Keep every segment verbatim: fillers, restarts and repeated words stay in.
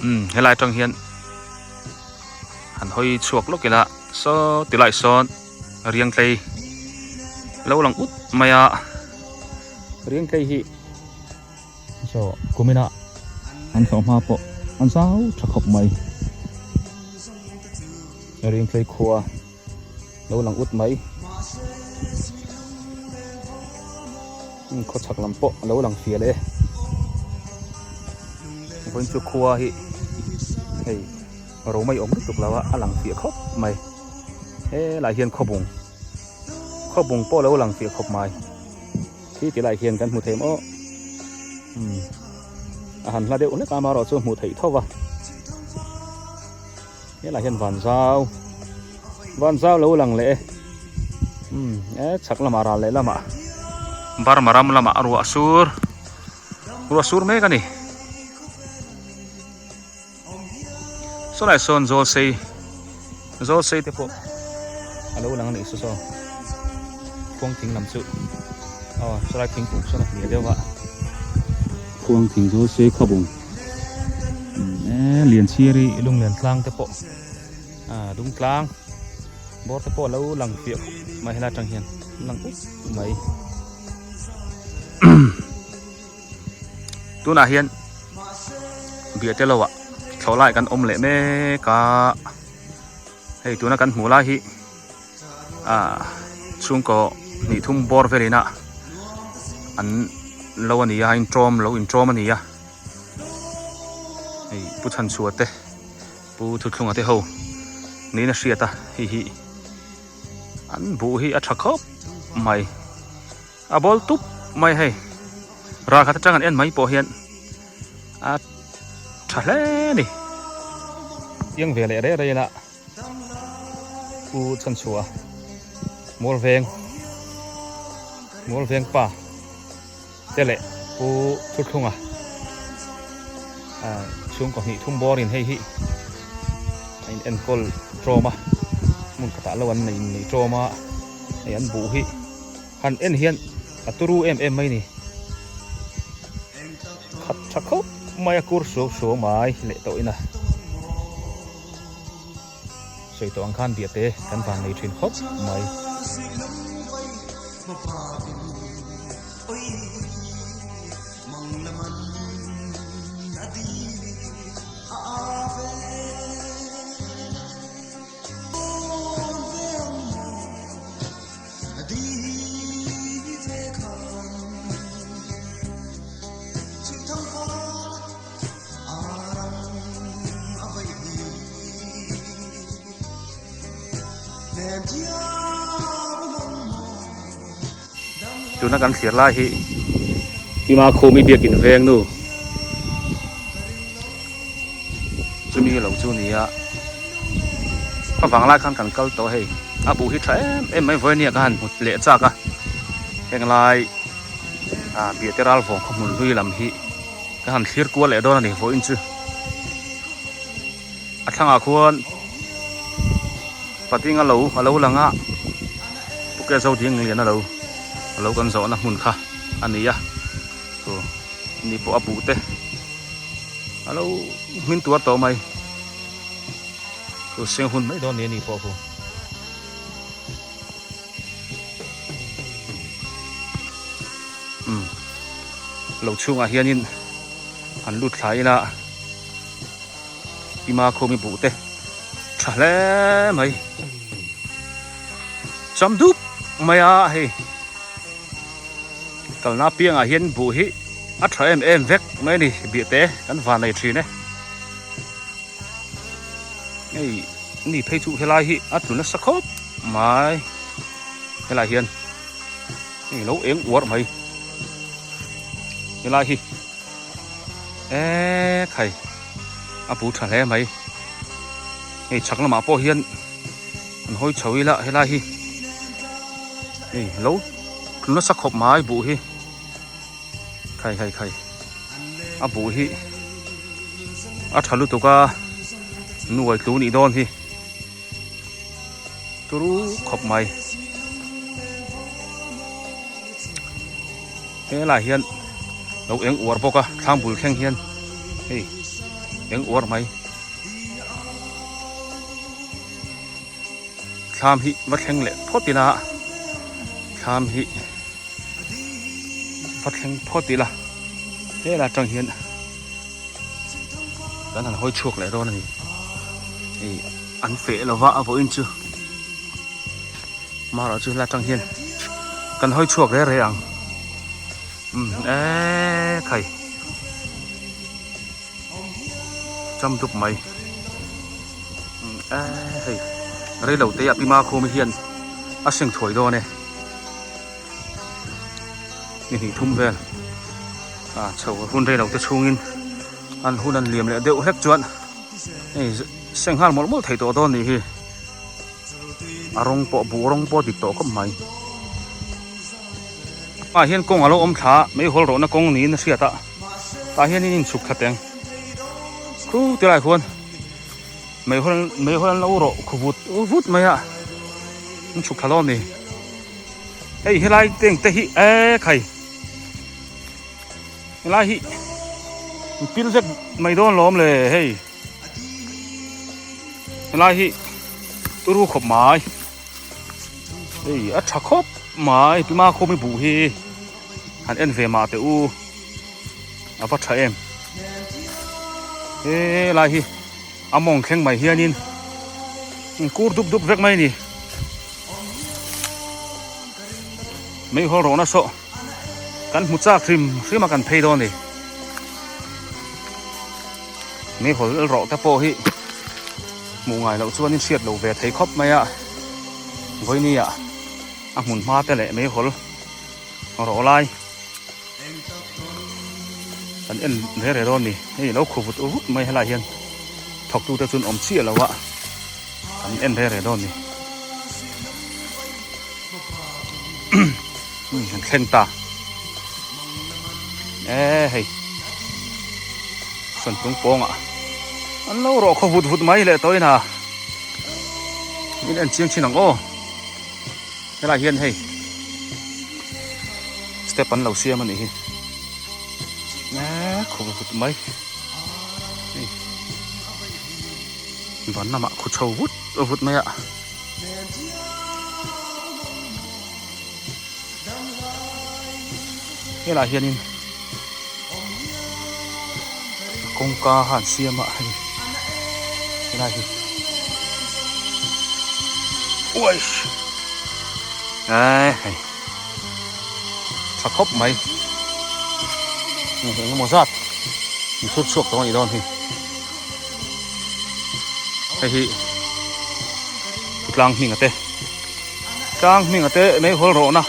Hmm, he lai tang hian han hoi chhuak lawk ila, saw ti lai sawn riangtlei lo lang ut mai a. Riangtlei hi saw kumina an saw hma pawh an zau ṭha khawp mai. Riangtlei khua lo lang ut mai. Hmm, khaw chhak lam pawh lo lang fial e. Vawiin chu khua hi hei, ro mai awm lutuk lo a, a lang fiah khawp mai. He lai hian khawbung, khawbung pawh lo lang fiah khawp mai. Khi ti lai hian kan hmu thei maw? Hmm. A han hla deuh hlek a, amaherawhchu hmuh theih tho va. He lai hian vanzau, vanzau lo lang leh e. Hmm, e, chhak lamah, ral leh lamah, Burma ram lamah ruah sur, ruah sur mek a ni. Saw lai sawn zawlsei, zawlsei te pawh a lo lang a nih saw saw. Khuang thing lam chu. Aw, saw lai thingkung sawn a hliah deuh a. Khuang thing zawlsei khawbung. Hmm, e, Lianchhiari, Lunglian tlang te pawh. A, Dungtlang. Bawr te pawh lo lang fiah mai, he lai tang hian lang ut mai. Tunah hian Biahte lo ah thlawh lai kan awm leh mek a. Hei, tuna kan hmuh lai hi, a, chhungkaw hnih thum bawr velin a an lo a ni a, intawm, lo intawm a ni a. Hei, Pu Chhanchhuah te, Pu Thuthlunga te ho niin a hriat a, hei hi. An buh hi a ṭha khawp mai. A bawl tup mai hei. Ral khat aṭang an en mai pawh hian a ṭha hle a ni. Tiang ve leh reh reh ila Pu Chhanchhuah, Mualveng, Mualveng pa te leh Pu Thuthlunga, a, chhungkaw hnih thum bawrin hei hi a inenkawl tawm a, hmun khatah lo an nei, nei tawm a, hei an buh hi han en hian a turu em em mai ni. Khat ṭha khawp mai a, kur suau suau mai leh tawh in a. Sawi tawh ang khan Biahte kan vannei ṭhin khawp mai. Tuna kan thlir lai hi Pi Makhumi biak in veng nu. Chumi lo chu nia. Kha vang lai khan kan kal tawh hei. A buh hi ṭha em em mai, vawiin nia ka han hmu leh chak a. Heng lai, a, Biahte ral vawng khaw hmun hlui lam hi ka han thlir kual leh dawn a ni vawiin chu. A thlangah khuan Pating a lo, a lo lang a, Pu K Zodingliana lo, a lo kan zawhna hmun kha a ni a. Khu, ni pawh a buh te a lo hmin tuar tawh mai. Khu, seng hun mai dawn ni a ni pawh khu. Um, lo chhungah hianin an lut thla ila, Pi Makhumi buh te ṭha hle mai. Cham dup mai a hei. Kalna piangah hian buh hi a ṭha em em vek mai a ni, Biahte kan vannei ṭhin e. Hei, ni phei chu helai hi a tlun nasa khawp mai. Helai hian hei, lo eng uar mai. Helai hi, e khai, a buh ṭha hle mai. Hei, chhak lamah pawh hian an hawi chho ila helai hi. Hei, lo tlun nasa khawp mai buh hi. Khai, khai, khai. A buh hi a ṭha lutuk a, nuai tlu nih dawn hi. Turu khawp mai. Helai hian lo eng uar bawk a, thlangbul thleng hian. Hei. Eng uar mai. Thlam hi va thleng leh phot ila. Thlam hi va thleng phot ila. Hela tang hian kan han hoi chhuak leh dawn a ni. Ei, an feh lo va a vawiin chu. Mahse chu hla tang hian kan hoi chhuak rere ang. Um, e khai. Cham dup mai. Um, e hei. Rei lo te a, Pi Makhumi hian a seng thuai dawn e. Ni hnih thum vel. A, chho hun rei lo te chhungin an hun an liam leh deuh hlek chuan. Hei, seng nghal mawlh mawlh thei tawh dawn ni hi. A rawng pawh, buh rawng pawh dik tawh khawp mai. Tah hian kawng a lo awm thla, meihawl rawhna kawng niin a hriat a. Tah hian in inchhuk thla teng. Khu ti lai khuan. Meihawl, meihawl an lo rawh khu vut, vut mai a. Inchhuk thla dawn ni. Hei, helai teng te hi, e khai. Helai hi. Pil vek mai dawn lawm le, hei. Helai hi turu khawp mai. Hei, a ṭha khawp mai, Pi Makhumi buh hi. Han en ve mah teh u. A va ṭha em. Helai hi a mawng thleng mai hianin, in kur dup dup vek mai ni. Meihawl rawhna saw. Kan hmu chak hrim hrim a kan phei dawn ni. Meihawl rawh te pawh hi hmuh ngai loh chuan in hriat lo ve thei khawp mai a. Vawinia a hmun hma te leh meihawl rawh lai. Kan en rere dawn ni. Hei, lo khu vut vut mai helai hian. Thawktute chuan awm chiah lo a. Kan en rere dawn ni. Hmm, kan thleng ta. E hei. Sawn tung pawngah an lo rawh khaw vut vut mai leh tawh in a. In en chiang chin ang aw. Helai hian hei, step an lo siam a nih hi. E, khu vut mai. Hei. Van lamah khu chho vut vut mai a. Helai hianin kawngka han siam a, hei. Helai hi. Uaish. Ai, hei. Ṭha khawp mai. Hei, hei, engemaw zat. Min thur chhuak tawh a ni dawn hi. Hei hi. Tlang hming a te. Tlang hming a te, meihawl rawhna.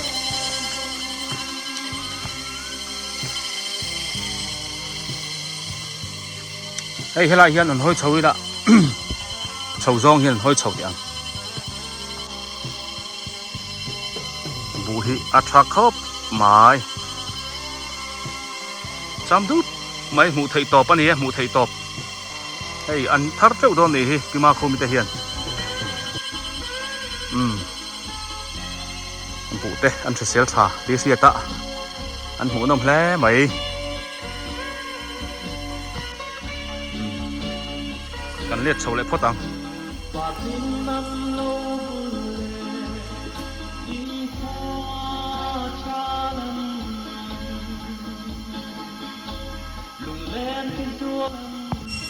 Hei, helai hian an hawi chho ila. Chho zawng hian an hawi chho teh ang. Buh hi a ṭha khawp mai. Cham dup mai, hmuh theih tawp a ni e, hmuh theih tawp. Hei, an thar teuh dawn ni hi, Pi Makhumi te hian. Um. Buh te an hrisel ṭha, ti hriat a. An hmuhnawm hle mai. Um. Kan let chho leh phawt ang.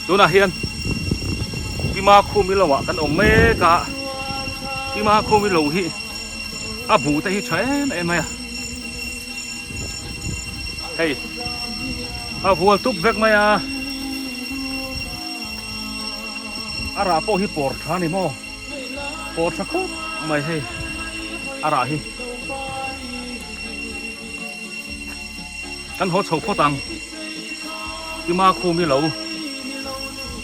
Tunah hian Pi Makhumi lo ah kan awm mek a, Pi Makhumi lo hi a buh te hi ṭha em em mai a. Hei, a vual tup vek mai a. A rah pawh hi pawr ṭha ni maw? Pawr ṭha khawp mai hei. A rah hi. Kan haw chho phawt ang. Pi Makhumi lo.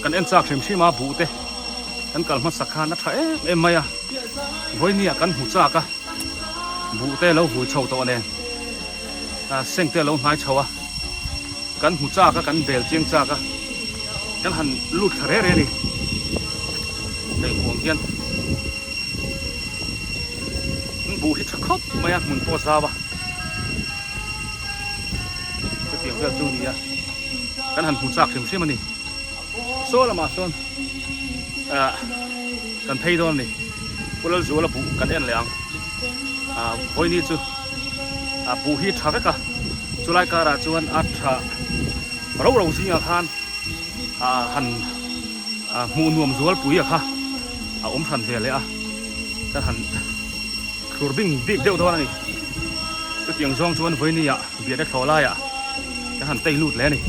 Kan en chak hrim hrim a buh te. Kan kal hmasak khan a ṭha em em mai a. Vawinia kan hmu chak a. Buh te lo vui chho tawh nen. A, seng te lo hnai chho a. Kan hmu chak a, kan bel chiang chak a. Kan han lut thla rere ni. Hei, kuang hian. Buh hi ṭha khawp mai a, hmun pawh zau a. Chutiang vel chu nia. Kan han hmu chak hrim hrim a ni. Saw lama sawn, a, kan phei dawn ni. Pu Lalzuala bu kan en le ang. A, vawi ni chu, a, bu hi ṭha vek a. Chu lai kara chuan a ṭha rau rau zinga khan, a, han, a, hmuh nuam zual pui a kha a awm hran ve leh a. Kan han thlur bing bik deuh dawn a ni. Chutiang zawng chuan vawi ni a biate thlaw lai a kan han tei lut leh a ni.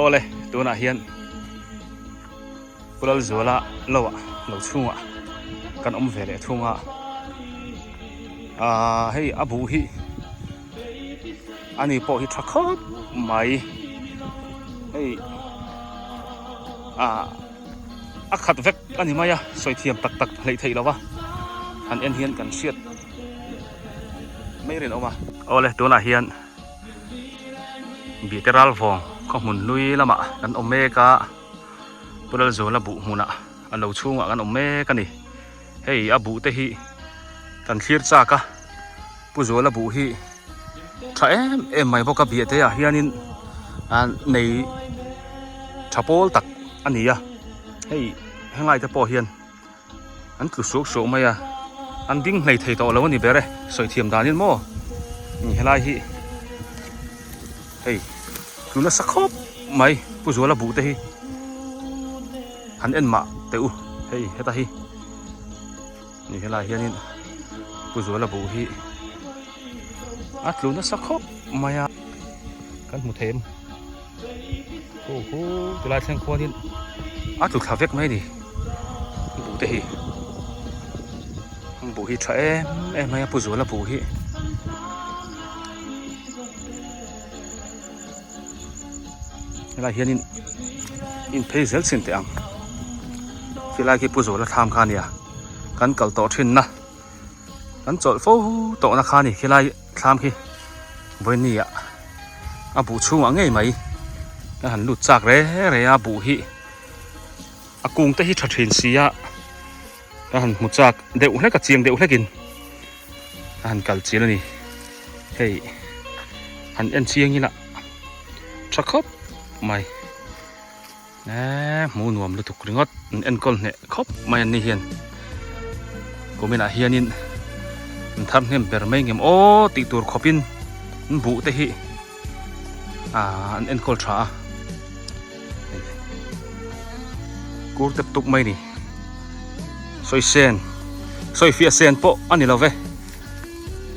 Awle, tunah hian Pu Lalzuala lo ah, lo chhungah kan awm ve leh thung a. A, hei, a bu hi a ni pawh hi ṭha khawp mai. Hei, a, a khat vek a ni mai a, sawi thiam tak tak hleih theih lo va. Han en hian kan hriat mai rin awm a. Awle, tunah hian Biate Ralvawng khaw hmun hlui lamah kan awm mek a. Pu Lalzuala bu hmunah, a lo chhungah kan awm mek a ni. Hei, a bu te hi kan thlir chak a. Pu Zuala bu hi ṭha em em mai bawk a, Biate ah hianin, a, nei ṭha pawl tak a ni a. Hei, helai te pawh hian an tlu suak suak mai a, an ding hlei thei tawh lo a ni ber e, sawi thiam danin maw. Ni, helai hi, hei, tlu nasa khawp mai, Pu Zuala bu te hi. Han en mah teh u, hei, heta hi. Ni, helai hianin Pu Zuala bu hi a tlu nasa khawp mai a, kan hmu thei em? Hu, hu, tulai thleng khuanin a tlu thla vek mai ni. Bu te hi. Bu hi ṭha em em mai a, Pu Zuala bu hi. Helai hianin in phei zel sin teh ang. Khilai khi Pu Zuala thlam kha a nia. Kan kal tawh ṭhin na. Kan chawlh fo tawhna kha a ni, khilai thlam khi. Vawi ni a, a bu chhungah ngei mai. Kan han lut chak re re a, bu hi. A kung te hi ṭha ṭhin si a. Kan han hmu chak deuh hlek a, chiang deuh hlekin. Kan han kal chian a ni. Hei. Han en chiang ila. Ṭha khawp mai. E, hmu nuam lutuk ringawt, an enkawl hneh khawp mai an ni hian. Kuminah hianin an thar hnem ber mai ngem aw tih tur khawpin an buh te hi, a, an enkawl ṭha a. Kur tep tuk mai ni. Sawi sen, sawi fiah sen pawh a ni lo ve.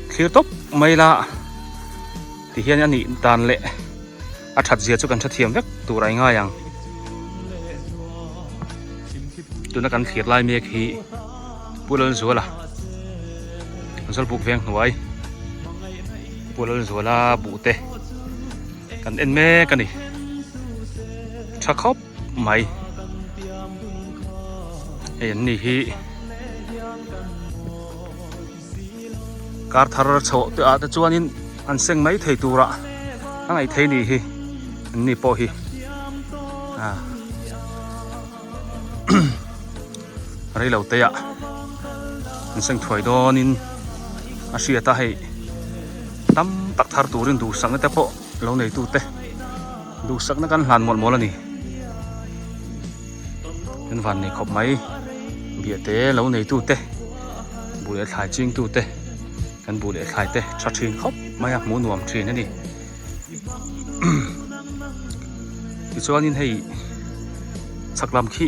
Thlir tawp mai la. Ti hian a nih dan leh a ṭhat zia chu kan hrethiam vek tur a ngai ang. Tuna kan thlir lai mek hi Pu Lalzuala, Zawlbuk veng hnuai, Pu Lalzuala buh te kan en mek a ni. Ṭha khawp mai. Hei an ni hi. Kar thar chhoh te ah te chuanin an seng mai thei tura a ngaih theih ni hi an ni pawh hi. A, rei lo te ah an seng thuai dawnin a hriat a, hei tam tak thar turin duhsakna te pawh lo neitute, duhsakna kan hlan mawlh mawlh a ni. Kan vannei khawp mai, biate lo neitute, bu leh thlai chingtute, kan bu leh thlaite, tha thin khop mai a, mu nuam thin a ni. Tichuanin hei chhak lam khi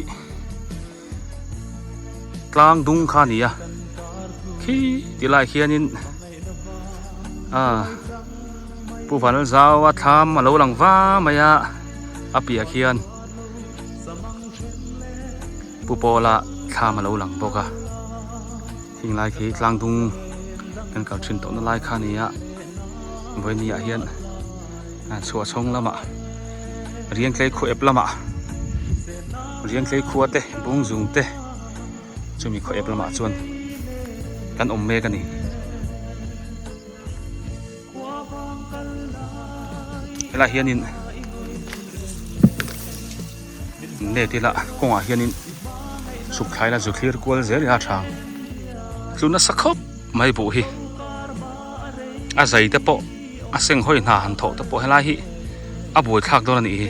Tlangdung kha ni a. Khi ti lai khianin, a, Pu Vanzau a thlam a lo lang va mai a, a piah khian Pu Paula thlam a lo lang bawk a. Hieng lai khi Tlangdung kan kal ṭhin tawhna lai kha ni a. Vawinia hian, a, Chhuahchhawng lamah, Riangtlei khua ep lamah, Riangtlei khua te, Bungzung te, chumi khua ep lamah chuan kan awm mek a ni. Helai hianin, Netila kawngah hianin chhuk thlai la, zu thlir kual zel ila ṭha. Tlu nasa khawp mai buh hi. A zai te pawh, a seng hawi hna han thawh te pawh helai hi a buaithlak dawn a nih hi.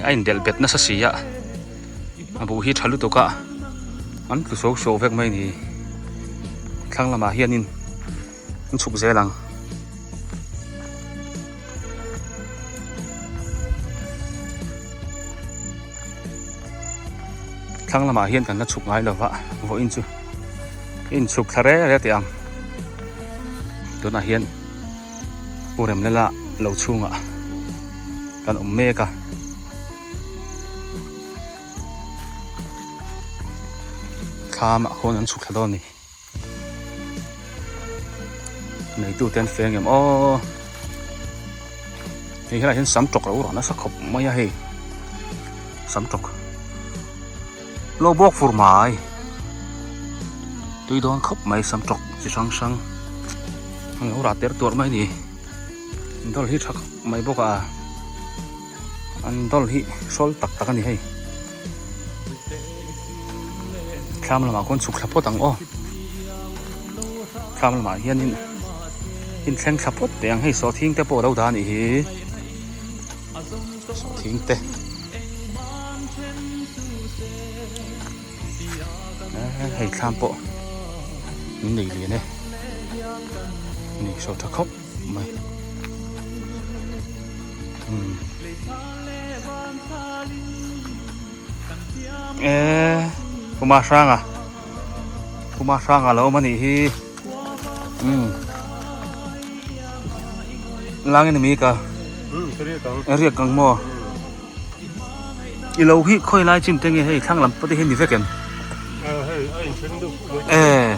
A indelh bet nasa si a. A buh hi ṭha lutuk a, an tlu suau suau vek mai ni. Thlang lamah hianin an chhuk zel ang. Thlang lamah hian kan la chhuk ngai lo va, vawiin chu in chhuk thla re re teh ang. Tunah hian Pu Remlela lo chhungah kan awm mek a. Thlamah khuan an chhuk thla dawn ni. Neitute an fe ngem aw. Hei, helai hian samtawk lo rah nasa khawp mai a hei. Samtawk. Lo bawk fur mai. Tui dawn khawp mai samtawk chi hrang hrang. An lo rah ter tuar mai ni. Dawl hi ṭha khawp mai bawk a. An dawl hi hrawl tak tak a ni hei. Thlam lamah khuan chhuk thla phawt ang aw. Thlam lamah hianin in thleng thla phawt teh ang hei, sawhthing te pawh lo dah a nih hi. Sawhthing te. Eh, hei thlam pawh an nei lian e. Ni, saw ṭha khawp mai. Hmm. Eh, Pu Mahranga. Pu Mahranga lo awm a nih hi. Hmm. Langin mi ka. Hmm, ka riak ang. Eh, riak ang maw? Hmm. I lo hi khawi lai chin te nge hei, thlang lam pawh te hi ni vek em? Eh, hei, a in thleng deuh mai. Eh.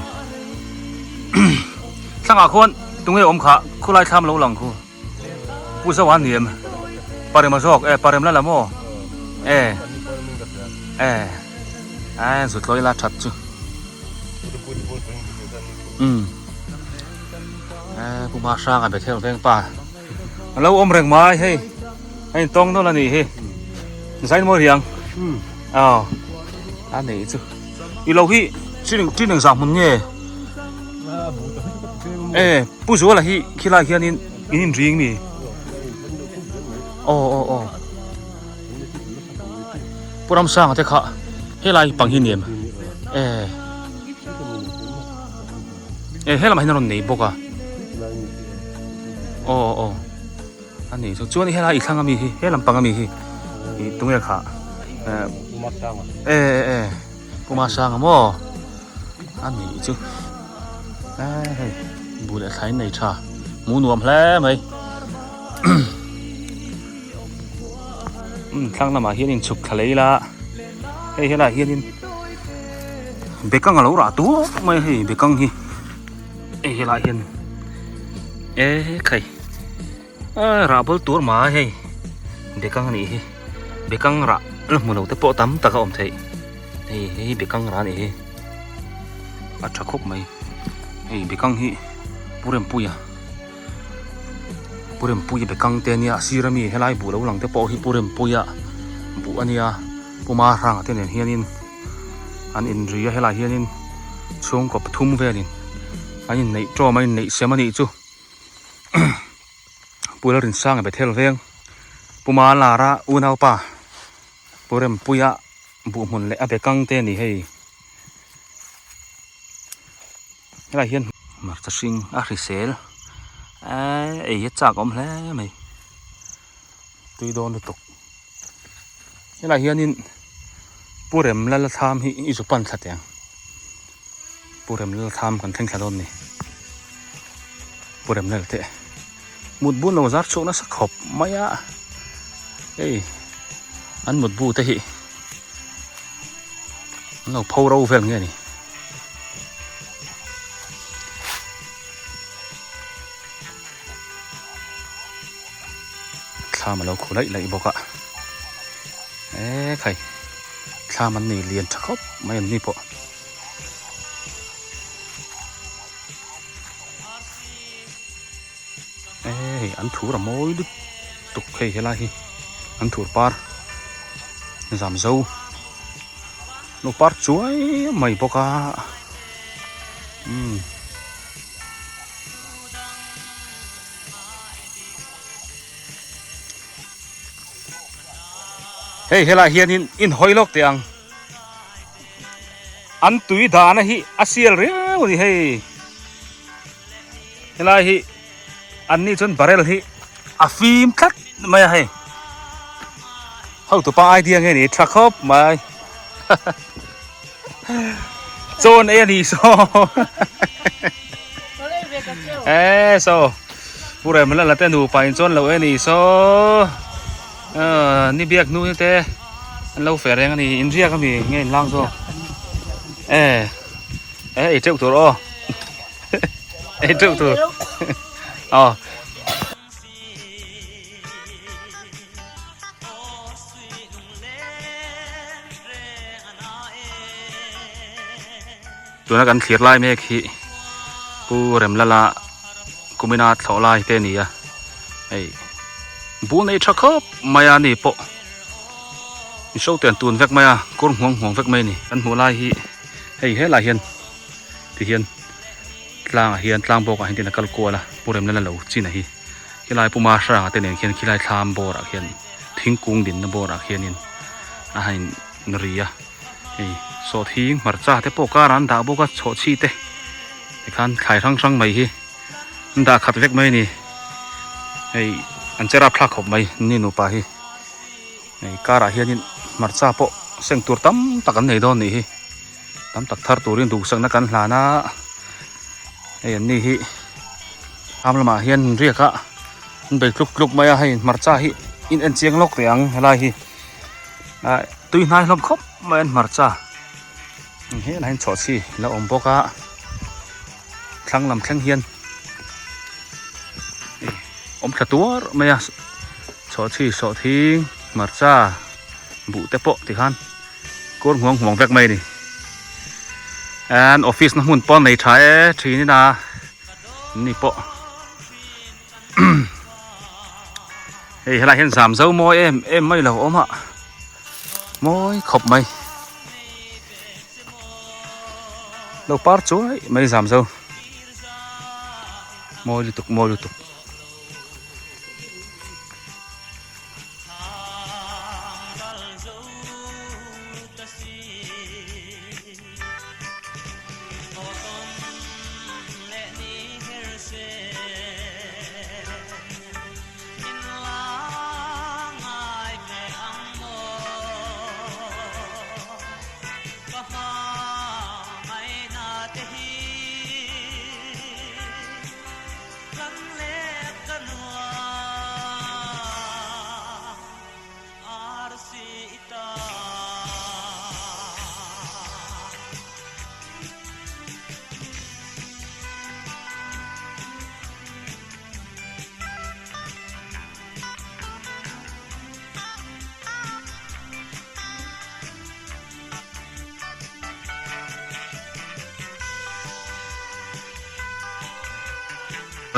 Thlangah khuan tunge awm kha, khulai thlam lo lang khu. Pu Zoa ni em? Parem a zawk, eh, Parem la la maw? Eh. Eh. Eh, zut lawi la ṭhat chu. Hmm. Eh, Pu Mahranga Bethel veng pa. A lo awm reng mai hei. Hei, tawng dawn a nih hi. Zain mawi riang. Hmm. Aw. A nih chu. I lo hi, Ṭining, Ṭining zah hmun nge? Eh, Pu Zuala hi, khilai hianin, in inring ni. Aw, aw, aw. Pu Ramsanga te kha, helai pang hi ni em? Eh. Eh, helam hin a rawn nei bawk a. Aw, aw. A ni chu, chuan i helai i thlang a mi hi, he lampang a mi hi. I tunge kha. Eh, Pu Mahranga. Eh, eh, eh. Pu Mahranga maw? A ni chu. Eh, hei. Bu leh thlai nei ṭha. Mu nuam hle mai. Um, thlang lamah hian inchhuk thla lei la. Hei, helai hianin bekang a lo rah tuak mai hei, bekang hi. Hei, helai hian. Eh, khai. A, rah bawlh tur mai hei. Bekang a nih hi. Bekang rah la hmu lo te pawh tam tak a awm theih. Hei, hei bekang rah a nih hi. A ṭha khawp mai. Hei, bekang hi Pu Rempuia. Pu Rempuia bekang te a nia, a sira mi helai buh lo lang te pawh hi Pu Rempuia buh a nia. Pu Mahranga te nen hianin an inri a, helai hianin chhungkaw pathum velin an inneih ṭawm a, inneih sem a nih chu. Pu Lalrinsanga Bethel veng, Pu Malara unaupa, Pu Rempuia buh hmun leh a bekang te a ni hei. Helai hian hmarcha hring a hrisel. Eh, ei a chak awm hle mai. Tui dawn lutuk. Helai hianin Pu Remlala tham hi i zu pan thla teng. Pu Remlala tham kan thleng thla dawn ni. Pu Remlala te. Mutbun lo zar chhuak nasa khawp mai a. Hei, an mutbu te hi. An lo pho ro vel nge ni. Thlam a lo khu laih laih bawk a. E khai. Thlam an nei lian ṭha khawp mai an ni pawh. E, an thur a mawi lutuk hei, helai hi. An thur par. Zam zo. Lo par chuai mai bawk a. Hmm. Hei, helai hian in, in hawi lawk teh ang. An tui dan a hi a sial riau ni hei. Helai hi, an ni chuan barrel hi a fim tlat mai a hei. Hotupa idea nge ni, ṭha khawp mai. Chuan e ni saw. E saw. Pu Remlala te nupa in chuan lo e ni saw. A, ni biak nu te. An lo fe reng a ni, in riak a mi nge in lang saw. E. E, ei teuh tur aw. Ei teuh tur. Aw. Tuna kan thlir lai mek hi Pu Remlala kumina thlawh lai te ni a. Hei. Bu nei ṭha khawp mai a ni pawh. Miso ten tun vek mai a, kur hmuang hmuang vek mai ni. Kan hmuh lai hi. Hei, helai hian. Ti hian. Tlang a hian, tlang bawk a hian tin a kal kual a. Pu Remlala lo chin a hi. Helai puma hrang a te nen khian khilai thlam bawr ah khian thingkung dinna bawr ah khianin a han ri a. Hei, sawhthing hmarcha te pawh kar an dah bawk a, chhawhchhi te. Tikhan thlai hrang hrang mai hi. An dah khat vek mai ni. Hei, an cherap thlak khawp mai, ni nupa hi. Hei, kar ah hianin hmarcha pawh seng tur tam tak an nei dawn ni hi. Tam tak thar turin duhsakna kan hlan a. Hei, an ni hi. Ham lamah hian riak a. An bei tluk tluk mai a, hei, hmarcha hi in en chiang lawk teh ang helai hi. A, tui hnai hlawm khawp mai an hmarcha. Helai hian chhawhchhi la awm bawk a. Thlang lam thleng hian. Awm thla tuar mai a. Chhawhchhi, sawhthing, hmarcha, buh te pawh tikhan. Kur hmuang hmuang vek mai ni. An office-na hmun pawh nei ṭha e, ṭhin ina. Ni pawh. Hei, helai hian zam zo mawi em em mai lo awm a. Mawi khawp mai. Lo par chuai mai zam zo. Mawi lutuk, mawi lutuk.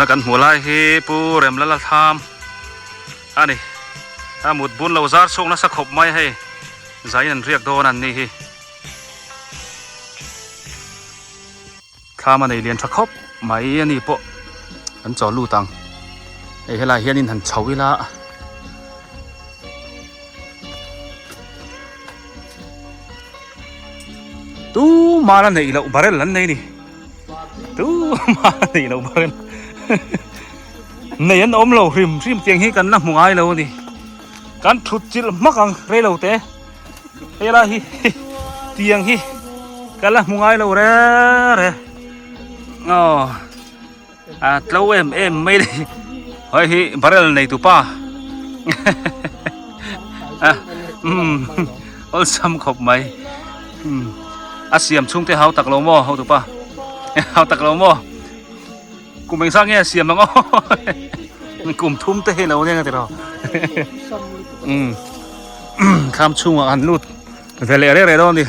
Tuna kan hmuh lai hi Pu Remlala tham a ni. A mut bun lo zar chhuak nasa khawp mai hei. Zain an riak dawn an ni hi. Tham a nei lian ṭha khawp mai a ni pawh. Kan chawl lut ang. Hei, helai hianin han chho ila. Tuma la neih loh barrel an nei ni. Tu Mani lo barrel. Nei an om lo hrim hrim tiang hi kan la hmu ngai lo ni. Kan thut chil hmak ang rei lo te. Hei la hi, tiang hi kan la hmu ngai lo re re. Aw. A, tlo em em mai le. Hoi hi barrel nei tupa. A, um, awesome khop mai. Um. A siam chungte hao tak lo maw, hao tupa. Hao tak lo maw. Kum eng sang nge siam ang o. Kum thum te hi lo ne nga ti ro. Um. Kham chung an lut. Vele re re ro ni.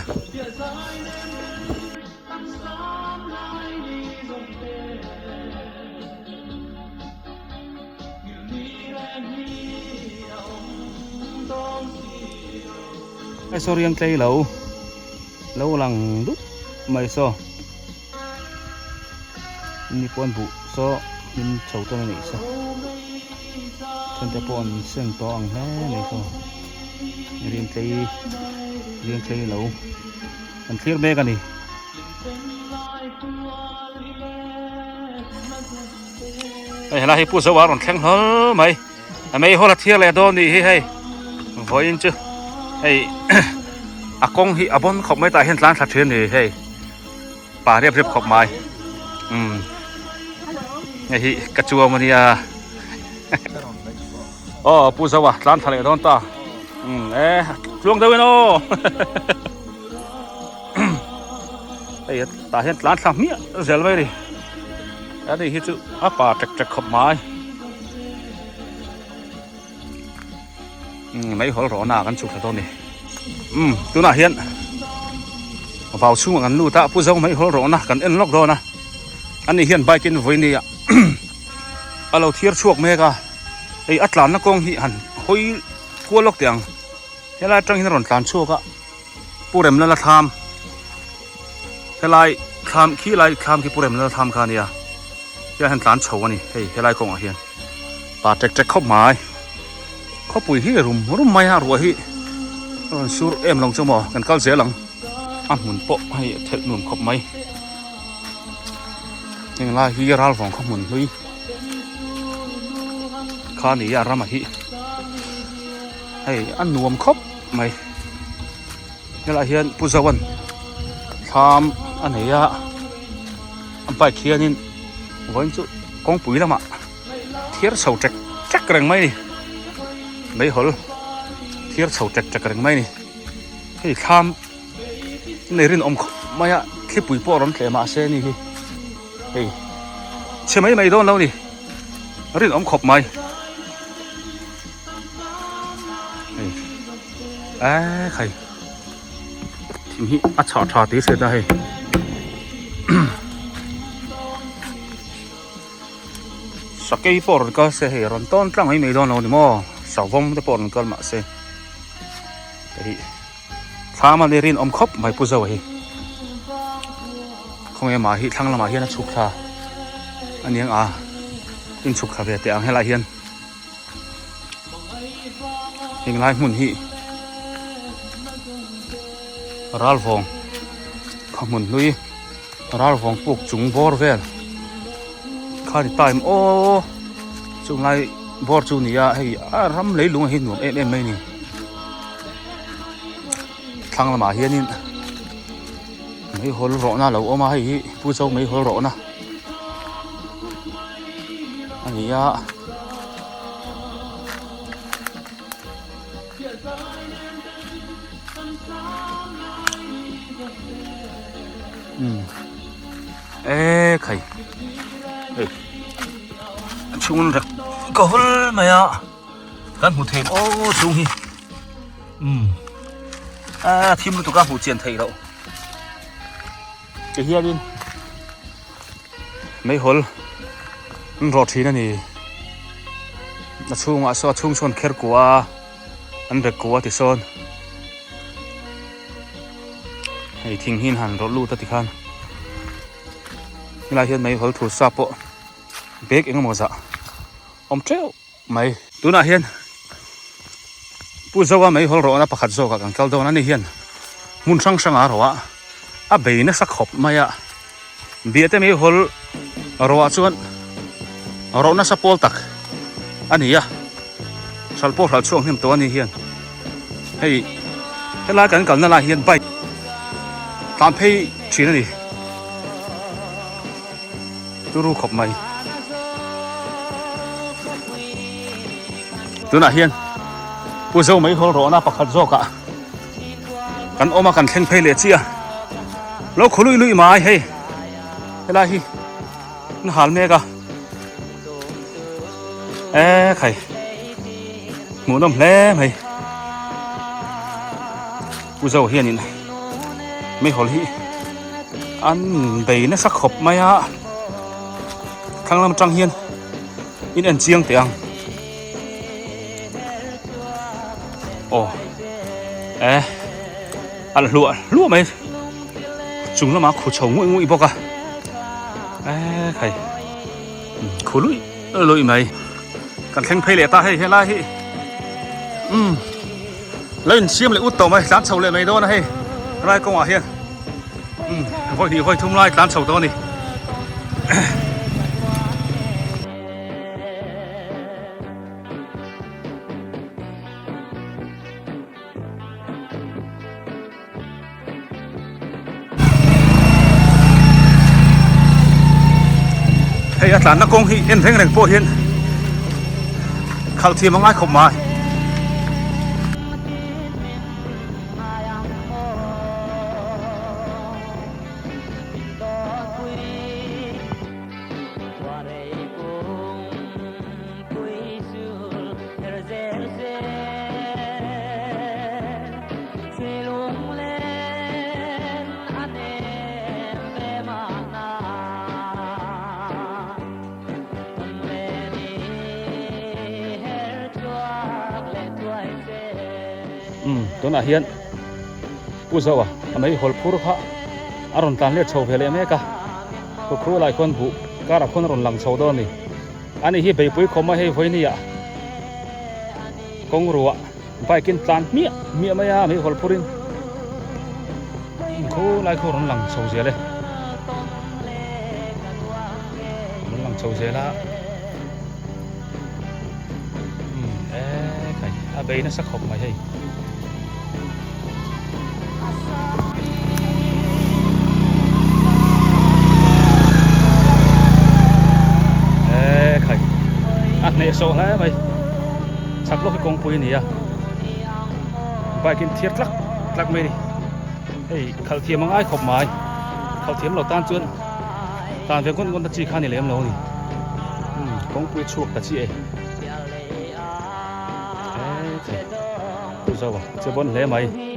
Ai, sorry, ang tlai lo. Lo lang du. Mai so. Ni puan bu so. Min chau to ni so. Chun te puan seng to ang he ni so. Rian tlai. Rian tlai lo. An clear me ka ni. Hei, hela hi Pu Zau a ron thleng hol mai. A mei hol a thier le dawn ni hi hei. Voi in chu. Hei. A kong hi a bon khop mai ta hian tlan thla thian ni hei. Pa riap riap khop mai. Um. Hei hi ka chuam a ni a. Aw, Pu Zau a, tlan thla le dawn ta. Um, e, tluang deuh in aw. Hei, ta hian tlan thla miah zel mai ni. A ni hi chu a pa tek tek khop mai. Um, mei hol rawhna kan chuk thla dawn ni. Um, tunah hian vau chhungah kan lut a, Pu Zau mei hol rawhna kan en lawk dawn a. A ni hian bike in voi ni a. A lo thiar chhuak mek a. Hei, a tlanna kawng hi han hawi kual lawk teh ang. Helai aṭang hian a rawn tlan chhuak a. Pu Remlala thlam. Helai thlam khi lai thlam khi Pu Remlala thlam kha a nia. Hia hian tlan chho a ni. Hei, helai kawngah hian. Pa tek tek khawp mai. Khawpui hi rum rum mai a, ruah hi. A rawn sur em lo chu maw, kan kal zel ang. A hmun pawh hei, a thelh nuam khawp mai. Heng lai hi Ralvawng khaw hmun hlui kha ni a, ram a hi. Hei, a nuam khawp mai. Helaiah hian Pu Zoan thlam a nei a, a bike hianin vawiin chu kawngpui lamah thiar chho ṭek ṭek reng mai ni. Meihawl thiar chho ṭek ṭek reng mai ni. Hei, thlam nei rinawm khawp mai a, thlipui pawh a rawn tleh mah se ni hi. Hei, chhe mai mai dawn lo ni, rinawm khawp mai. Hei. A khai. Thim hi a chhah ṭha tih se ta hei. Sakei pawh rawn kal se hei, rawn tawn tlang mai mai dawn lo ni maw. Savawm te pawh rawn kal mah se. Hei. Thlam a ni rinawm khawp mai Pu Zo a hi. Khawnge mah hi thlang lamah hian a chhuk thla a ni ang a. In chhuk thla ve teh ang helai hian. Heng lai hmun hi Ralvawng khaw hmun hlui, Ralvawng puk chung bawr vel kha ni ta em aw. Chung lai bawr chu ni a, hei, a ram leilung a hi nuam em em mai ni. Thlang lamah hianin meihawl rawhna lo awm a, hei hi Pu Zo meihawl rawhna a ni a. Um. E khai. E. Chhung rek ka hawl mai a. Kan hmu thei maw chung hi. Um. A, thim lutuk a, hmu chian thei lo. Kei hianin meihawl an rawh ṭhin a ni. A chhungah saw, a chhung sawn kher kua, an rek kua ti sawn. Hei, thing hian han rawh lut a ti khan. Helai hian meihawl thu sa pawh bag engemaw zah awm ṭeuh mai. Tunah hian Pu Zoa meihawl rawhna pakhat zawkah kan kal dawn a ni hian, hmun hrang hrangah a rawh a, a bei nasa khawp mai a. Biate meihawl Ro a chuan, ro nasa pawl tak a ni a. Hralh pawh hralh chhuak hnem tawh a ni hian. Hei, helai kan kalna lai hian bike tlan phei ṭhin a ni. Turu khawp mai. Tunah hian Pu Zo meihawl rawhna pakhat zawkah kan awm a, kan thleng phei leh chiah a. Lo khaw luih luih mai hei. Helai hi na hal mek a. E khai. Hmuhnawm hle mai. Pu Zo hianin meihawl hi an bei nasa khawp mai a. Thlang lam aṭang hian in en chiang teh ang. Aw. E. A la hluah hluah mai. Chung lamah khu chho nguih nguih bawk a. E khai. Khu luih luih mai. Kan thleng phei leh ta hei, helai hi. Um. Lo insiam leh ut tawh mai, tlan chho leh mai dawn a hei. Helai kawngah hian. Um, vawi hnih vawi thum lai tlan chho tawh a ni. Hei a tlanna kawng hi en reng reng pawh hian khalh thiam a ngai khawp mai. Um, tunah hian Pu Zo a, a meihawl phur kha a rawn tlan let chho ve leh mek a. Khu khu lai khuan buh karah khuan a rawn lang chho dawn a ni. Ani hi beipui khawm a hei vawiinah. Kawng ruah bike-in tlan hmiah hmiah mai a, meihawl phurin. Khu lai khu rawn lang chho zel e. Rawn lang chho zel a. Hmm, e khai, a bei nasa khawp mai hei. E khai, a hneh sawh hle mai. Chak lawk hi kawngpui a ni a. Bike-in thir tlak tlak mai ni. Hei, khalh thiam a ngai khawp mai. Khalh thiam lo tan chuan tlan ve ngun ngun ta chi kha ni lem lo ni. Hmm, kawngpui chhuak ta chi e. E khai, Pu Zo a, che bawn hle mai.